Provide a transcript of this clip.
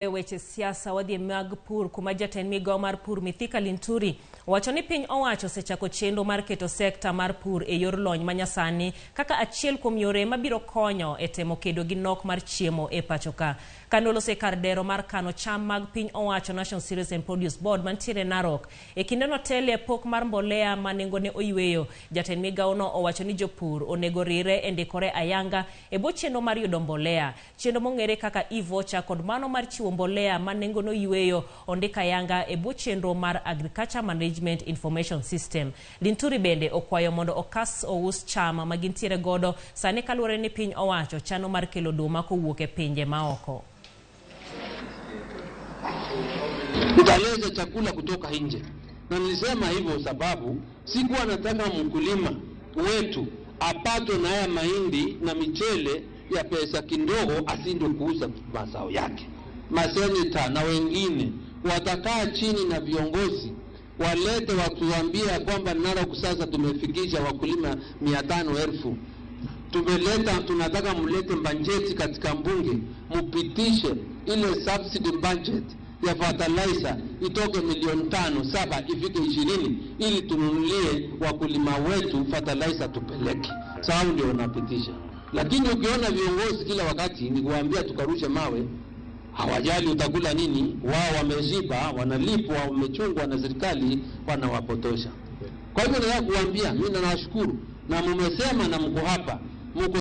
E weche siasa wadhi e mag pur kuma jatend migawo mar pur Mithika Linturi owacho ni piny owacho osechako chenro mar keto sekta mar pur e yor lony manyasani kaka achiel kuom yore mabiro konyo e temo kedo gi nok mar chiemo e pacho ka. Kane oloso e kar dero mar kano cham mag piny owacho National Cereals and Produce Board mantiere Narok e kindeno telie pok mar mbolea ma nengone oyweyo, jatend migawono owacho ni jopur onego rire e ndikore ayanga e bwo chenro mar yudo mbolea. Chenro mong'ere kaka e-voucher kod mano mar chiwo mbolea ma nengone oyweyo ondik ayanga e bwo chenro mar Agriculture Management Information System. Linturi bende okwayo mondo okas ous cham ma gintiere godo sani kaluwore ni piny owacho chano mar kelo oduma kowuok e pinje maoko. Tutaleta chakula kutoka nje, na nilisema hivyo sababu sikuwa nataka mkulima wetu apatwe na haya mahindi na michele ya pesa kidogo asindwe kuuza mazao yake. Maseneta na wengine watakaa chini na viongozi walete watuambie kwamba Narok sasa tumefikisha wakulima 500,000. Tumeleta, tunataka mlete bajeti katika mbunge, mpitishe ile subsidy budget ya fertilizer itoke milioni 5 7 ifike 20 ili tununulie wakulima wetu fertilizer tupeleke. Sababu ndio unapitisha. Lakini ukiona viongozi kila wakati ni kuambia tukarushe mawe, hawajali utakula nini, wao wameshiba, wanalipwa, wamechungwa na serikali, wanawapotosha. Kwa hivyo nataka kuambia, mimi nawashukuru na mmesema na mko hapa.